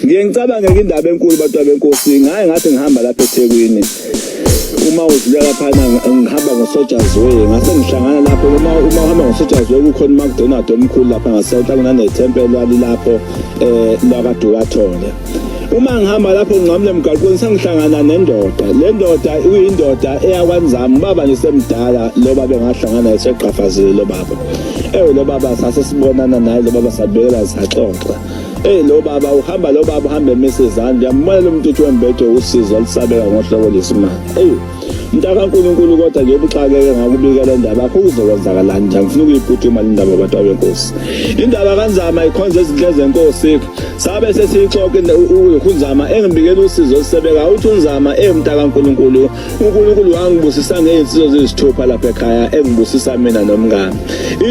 Ngiye ngicabange indaba enkulu bantu benkosi, ngaye ngathi ngihamba lapha eThekwini. Uma udlula laphana ngihamba ngoSoldiers Way, ngase ngihlangana lapho uma uhamba ngoSoldiers Way kukhona uMcDonald omkhulu lapha ngasenhla kunanethempeli lalilapho lwakaDukathole. Uma ngihamba lapho nginqamule emgaqweni sengihlangana nendoda. Le ndoda uyindoda eyakwaNzama, ubaba nje semdala lo baba engahlangana naye seqhafazile lo baba. Ewu lo baba sase sibonana naye lo baba sabekela saxoxa. Ey lo baba uhamba lo baba uhamba emisa izandla uyambona lo muntu uthi wembethe usizo olusabeka ngohlobo lesimanga. Ey mntaka kaNkulunkulu kodwa nje ubuxakeke ngakubikela indaba yakho kuzokwenzakalani nje ngifuna ukuyiphuthuma le ndaba bantu benkosi. Indaba kaNzama ikhonza izinhle zenkosi sabe sesiyixoxa uNzama engibikela usizo olusebeka uthi uNzama emntaka kaNkulunkulu uNkulunkulu wangibusisa ngezinsizwa eziyisithupha lapha ekhaya engibusisa mina nomngane.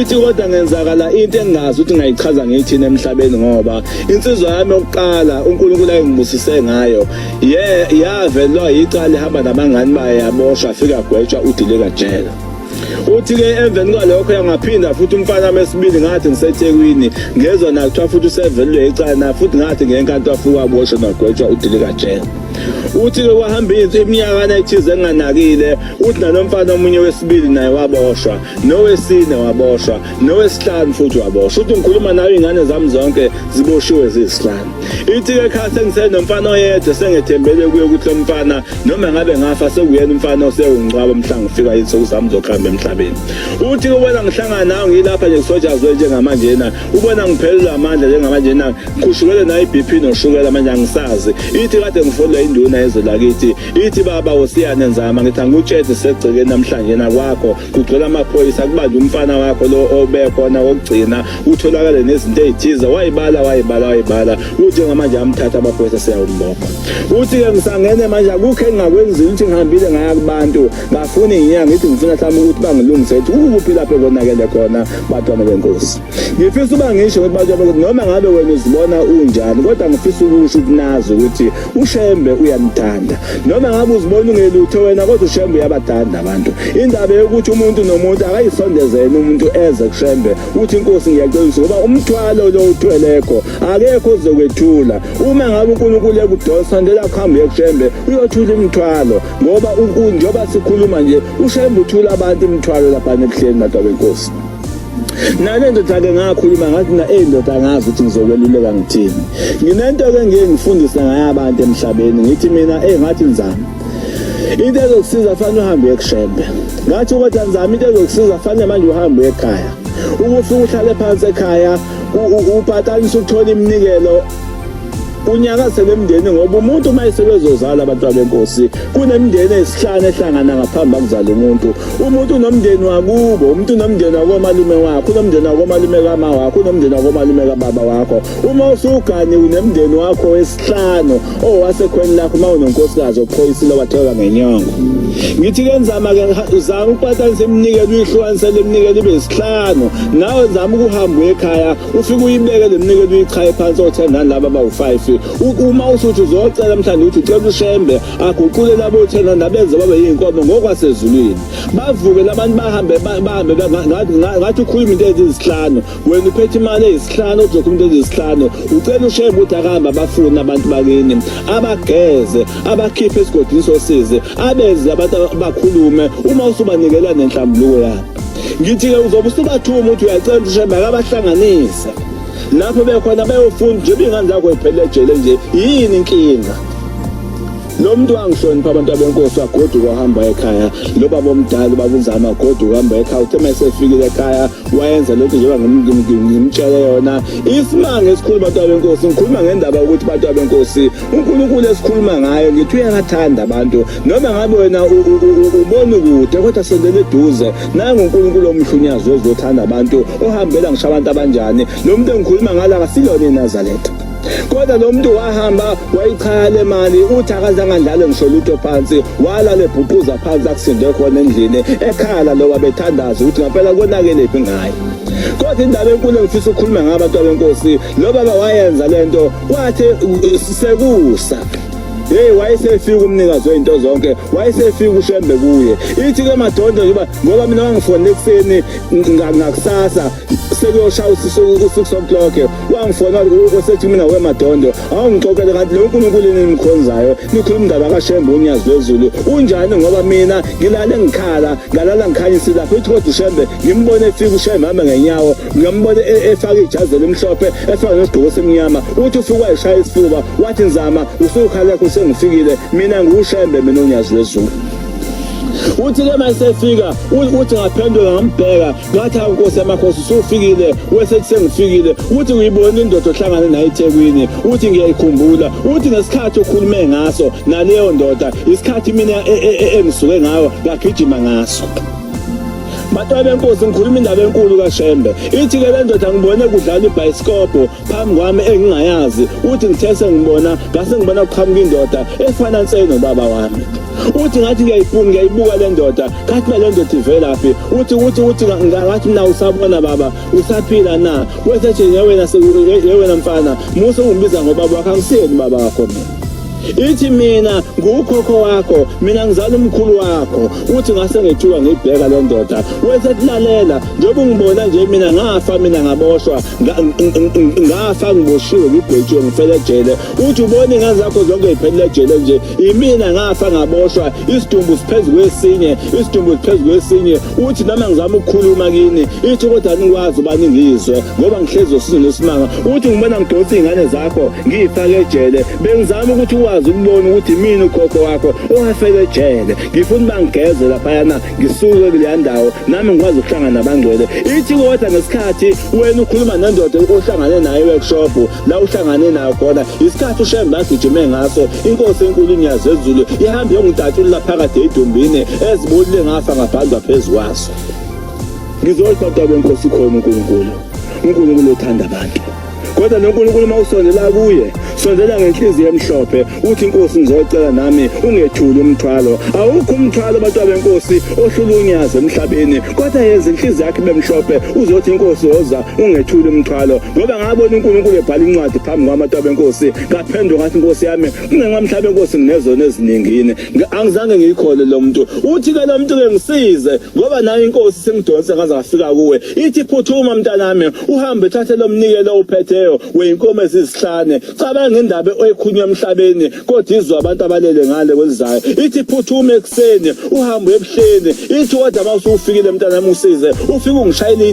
Ithi kodwa ngenzakala into engingazi ukuthi ngayichaza ngiyithini emhlabeni ngoba insizwa yami yokuqala uNkulunkulu ayengibusise ngayo ye yavelwa yicala ihamba nabangani bayo yaboshwa afika gwetshwa udilika jele. Uthi-ke emveni kwalokho yangaphinda futhi umfana wesibili ngathi ngiseThekwini ngezwa nakuthiwa futhi usevelelwe icala na futhi ngathi ngenkantolo afike waboshwa nagwetshwa udilika jele. Uthi-ke kwahamba iminyakana ethize enganakile uthi nalomfana omunye wesibili naye waboshwa nowesine waboshwa nowesihlanu futhi waboshwa. Uthi ngikhuluma nawe iy'ngane zami zonke ziboshiwe ziyisihlanu. Ithi-ke ekhaya sengisenomfana oyedwa sengethembele kuye ukuthi lo mfana noma ngabe ngafa sekuyena umfana osewungcwaba mhla ngifika izinsuku zami zokuhamba emhlabeni. Uthi-ke ubona ngihlangana nawe ngilapha nje kusojazwe njengamanjena ubona ngiphelelwa amandla njengamanjena ngikhushukelwe nayo i-BP noshukela manje angisazi. Ithi kade ngifonelwa induna yezwe lakithi ithi baba wosiyane Nzama ngithi angikutshele segcekeni namhlanje nakwakho kugcwele amaphoyisa kubanjwe umfana wakho lo obekhona wokugcina utholakale nezinto ezithize wayibala wayibala wayibala uthi ngamanje amthatha amaphoyisa seyawumbopha. Uthi-ke ngisangene manje akukho engingakwenzile ukuthi ngihambile ngaya kubantu ngafuna iy'nyanga ngithi ngifuna mhlawumbe ukuthi bangilungise ukuthi kukuphi lapho ekonakele khona bantwana benkosi. Ngifisa uba ngisho ukuthi bantwana benkosi noma ngabe wena uzibona unjani kodwa ngifisa ukusho ukuthi nazi ukuthi uShembe uyanithanda. Noma ngabe uzibona ungelutho wena kodwa uShembe uyabathanda abantu. Indaba yokuthi umuntu nomuntu akayisondezene umuntu eze kuShembe uthi inkosi ngiyacela ngoba umthwalo lo uthwelekho akekho ozokwethula. Uma ngabe uNkulunkulu ekudonsa sondela kuhambe uye kuShembe uyothula imithwalo ngoba njengoba sikhuluma nje uShembe uthula abantu imithwalo lapha ebuhleni bantu benkosi. Nale ndoda ke ngakhuluma ngathi na ey ndoda angazi ukuthi ngizokweluleka ngithini. Nginento ke ngiye ngifundise ngayo abantu emhlabeni ngithi mina ey ngathi Nzama. Into ezokusiza fanele uhambe uye kuShembe. Ngathi kodwa Nzama into ezokusiza fanele manje uhambe uye ekhaya. Ukufika uhlale phansi ekhaya upatanisa ukuthola iminikelo unyakazele emndeni ngoba umuntu uma esebezozala abantu benkosi kunemindeni eyisihlanu ehlangana ngaphambi kokuzala umuntu. Umuntu unomndeni wakubo, umuntu unomndeni wakomalume wakho, unomndeni wakomalume kama wakho, unomndeni wakomalume kababa wakho. Uma usugani unemndeni wakho wesihlanu owasekhweni lakho uma unonkosikazi ophoyisile wathelwa ngenyongo. Ngithi ke nzama ke zama ukupatanisa iminikelo uyihlukanise le minikelo ibe isihlanu. Nawe zama ukuhamba uye ekhaya ufike uyibeke le minikelo uyichaye phansi othe laba bawu-5. Uma usuthi uzocela mhlawumbe uthi ucela uShembe aguqule labo thena nabenze babe yinkomo ngokwasezulwini bavuke labantu bahambe bahambe ngathi ukhuluma into eziyisihlanu wena uphethe imali eyisihlanu uzokhuluma into eziyisihlanu ucela ushembe ukuthi akahambe abafuni abantu bakini abageze abakhiphe esigodini sosizi abenze abantu bakhulume uma usubanikela nenhlambuluko yabo. Ngithi-ke uzobe usubathuma ukuthi uyacela ukuthi ushembe akabahlanganise lapho bekhona bayofunda njengoba iy'ngane zakho y'phelele ejele nje yini inkinga. Lo muntu wangihlonipha abantu abenkosi wagoduka wahamba ekhaya lo baba omdala ubaba uNzama wagoduka wahamba ekhaya uthe uma esefikile ekhaya wayenza lento njengoba ngimtshele yona. Isimanga esikhulu bantu abenkosi ngikhuluma ngendaba yokuthi bantu abenkosi uNkulunkulu esikhuluma ngayo ngithi uyabathanda abantu noma ngabe wena ubona ukude kodwa sondela eduze nangu uNkulunkulu omhlunyazi ozothanda abantu ohambela ngisho abantu abanjani. Lo muntu engikhuluma ngalo akasilona iNazaretha. Kodwa lo muntu wahamba wayichaya le mali uthi akazange adlale ngisho lutho phansi walala ebhuquza phansi akusinde khona endlini ekhala lo babethandaza ukuthi ngampela konakelephi ngaye. Kodwa indaba enkulu engifisa ukukhuluma ngayo abantu abenkosi lo baba wayenza lento kwathi sekusa. Hey, wayesefika umnikazi wezinto zonke, wayesefika uShembe kuye. Ithi ke Madondo njengoba ngoba mina wangifonela ekuseni ngakusasa sekuyoshaya u-6 o'clock, wangifona osethi mina we Madondo, awungixoxele ngathi lo nkulunkulu enimkhonzayo nikhuluma indaba kaShembe uNyazi lwezulu unjani, ngoba mina ngilale ngikhala, ngalala ngikhanyisile lapho. Ithi kodwa uShembe ngimbone efika uShembe hamba ngenyawo, ngambone efaka ijazi elimhlophe, efaka nesigqoko esimnyama. Uthi ufike wayishaya isifuba wathi, "Nzama, usukhala yakho, sengifikile mina, nguShembe mina uNyazi lwezulu." Uthi ke masefika, uthi ngaphenduka ngambheka, ngathi, "Hawu Nkosi yamakhosi, usufikile?" Wesethi, "Sengifikile." Uthi ngiyibona indoda ohlangane nayo eThekwini, uthi ngiyayikhumbula. Uthi ngesikhathi okhulume ngaso naleyo ndoda, isikhathi mina engisuke ngayo ngagijima ngaso. Bantwana benkosi, ngikhuluma indaba enkulu kaShembe. Ithi ke le ndoda ngibone kudlala ibhayisikobho phambi kwami engingayazi. Uthi ngithe sengibona, ngase ngibona kuqhamuka indoda efana nse nobaba wami. Uthi ngathi ngiyayibuka, ngiyayibuka le ndoda, ngathi le ndoda ivelaphi? Uthi ngathi mina, "Usabona baba, usaphila na?" Wesethi, "Wena wena mfana, musa ungibiza ngobaba wakho, angisiyeni baba wakho mina." Ithi mina ngukhokho wakho, mina ngizala umkhulu wakho. Uthi ngase ngethuka ngibheka le ndoda. Wesethi, "Lalela, njengoba ungibona nje, mina ngafa, mina ngaboshwa, ngafa ngiboshiwe, ngigwetshiwe, ngifele ejele. Uthi ubona ingane zakho zonke ziphelele ejele nje, imina ngafa ngaboshwa, isidumbu siphezu kwesinye, isidumbu siphezu kwesinye. Uthi noma ngizama ukukhuluma kini, ithi kodwa nikwazi uba ningizwe ngoba ngihlezi osizo nesimanga. Uthi ngibona ngidonsa iy'ngane zakho ngiyifake ejele, bengizama ukuthi ukwazi ukubona ukuthi mina ukhokho wakho owafela ejele. Ngifuna uba ngigeze laphayana, ngisuke kuleya ndawo, nami ngikwazi ukuhlangana nabangcwele. Ithi kodwa ngesikhathi wena ukhuluma nendoda ohlangane nayo e-workshop la uhlangane nayo khona, isikhathi uShembe agijime ngaso, inkosi enkulu iNyazi lwezulu ihambe yongitatshulula phakathi eyidumbini ezibolile, ngafa ngabhandwa phezu kwaso." Ngizothi bantwana benkosi, khona uNkulunkulu, uNkulunkulu othanda abantu. Kodwa lo Nkulunkulu uma usondela kuye, sondela ngenhliziyo emhlophe, uthi, "Inkosi, ngizocela nami ungethuli umthwalo." Awukho umthwalo, bantwana benkosi, ohlula uNyazi emhlabeni. Kodwa yenza inhliziyo yakhe bemhlophe, uzothi, "Inkosi, woza ungethuli umthwalo," ngoba ngabona uNkulunkulu ebhala incwadi phambi kwabantu benkosi. Ngaphenduka ngathi, "Inkosi yami, kungenxa mhlawumbe inkosi nginezono eziningini." Angizange ngiyikhole lo muntu. Uthi ke lo muntu ke, "Ngisize ngoba nayo inkosi sengidonse ngaze ngafika kuwe." Ithi, "Phuthuma mntanami, uhambe thathe lo mnikelo ophetheyo weyinkomo ezisihlane." Cabanga indaba oyikhulunywa emhlabeni kodwa izwa abantu abalele ngale kwelizayo. Ithi phuthuma ekuseni, uhambe ebuhleni. Ithi kodwa uma usufikile mntanami, usize ufike ungishayele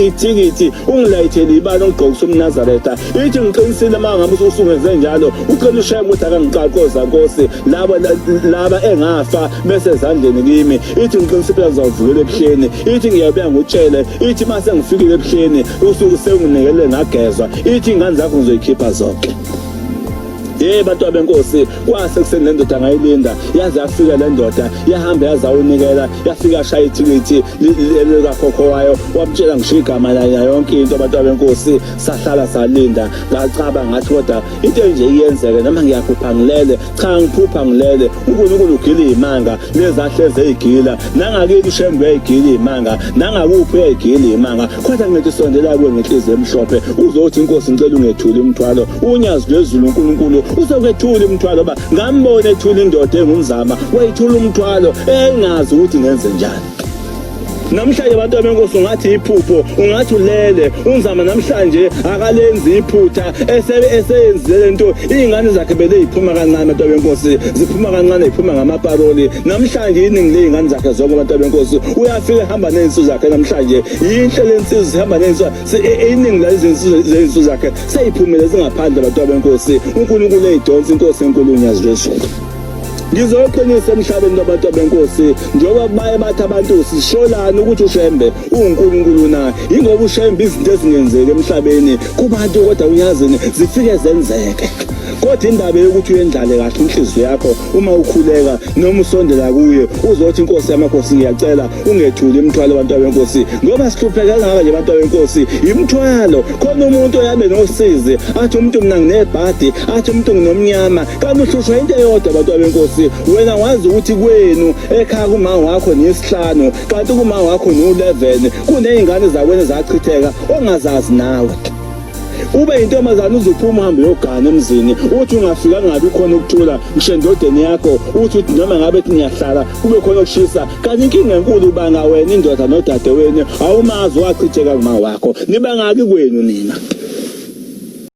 ithikithi, ungilayithele ibani, ungigqokise umNazaretha. Ithi ngiqinisile, uma ngabe usungenze njalo, ucela uShembe ukuthi akangiqaqoza nkosi laba laba engafa bese ezandleni kimi. Ithi ngiqinisile phela ngizawuvukela ebuhleni. Ithi ngiyabuya ngutshele. Ithi mase ngifikile ebuhleni, usuku sewunginikele ngagezwa, ithi ingane zakho ngizoyikhipha zonke. Ye bantu benkosi, kwase kuseni le ndoda ngayilinda yaze yafika le ndoda, yahamba yazawunikela, yafika yashaya ithikithi likakhokho wayo, wamtshela ngisho igama layo, yonke into. Abantu benkosi, sahlala salinda. Ngacaba ngathi kodwa into enje iyenzeke noma ngiyaphupha ngilele? Cha, ngiphupha ngilele. uNkulunkulu ugila iy'manga lezahleze ey'gila nangakini, uShembe uyayigila iy'manga, nangakuphi uyayigila iy'manga. Kodwa ngithi sondela kuwe ngenhliziyo emhlophe, uzothi, "Inkosi, ngicela ungethuli umthwalo." UNyazi lwezulu uNkulunkulu uzokwethula umthwalo ba ngambona ethula indoda enguNzama, wayithula umthwalo engazi ukuthi ngenze njani. Namhlanje abantu benkosi, ungathi iphupho, ungathi ulele. UNzama namhlanje akalenzi iphutha eseyenzile lento. Iy'ngane zakhe bele yiphuma kancane, abantu benkosi, ziphuma kancane, ziphuma ngamaparoli. Namhlanje iningi ley'ngane zakhe zonke, abantu benkosi, uyafika ehamba ney'nsuku zakhe. Namhlanje yinhle le nsizwa, zihamba ney'nsuku. Iningi lezi zinsuku zakhe seyiphumile, zingaphandle, abantu benkosi. uNkulunkulu eyidonsa, inkosi enkulu uNyazi lwezulu. Ngizoqinisa emhlabeni kwabantu benkosi, njengoba baye bathi abantu sisholana ukuthi uShembe uNkulunkulu na, ingoba uShembe izinto ezingenzeki emhlabeni kubantu kodwa uyazini zifike zenzeke. Kodwa indaba yokuthi uyendlale kahle inhliziyo yakho uma ukhuleka noma usondela kuye, uzothi, "Inkosi yamakhosi, ngiyacela ungethuli imithwalo." Abantu benkosi, ngoba sihlupheka kangaka nje, abantu benkosi, imithwalo. Khona umuntu oyabe nosizi, athi umuntu mina nginebhadi, athi umuntu nginomnyama, kanti uhlushwa into eyodwa, abantu benkosi. Wena wazi ukuthi kwenu ekhaya kuma wakho nisihlanu, kanti kuma wakho nu-11, kuney'ngane zakwenu zachitheka ongazazi nawe. Ube yintombazane uzuphuma uhambe uyogana emzini, uthi ungafika ngabi khona ukuthula ngisho endodeni yakho, uthi uthi noma ngabe thi niyahlala kube khona ukushisa. Kanti inkinga enkulu ubanga wena indoda nodadewenu, awumazi wachitheka kuma wakho. Nibangaki kwenu nina?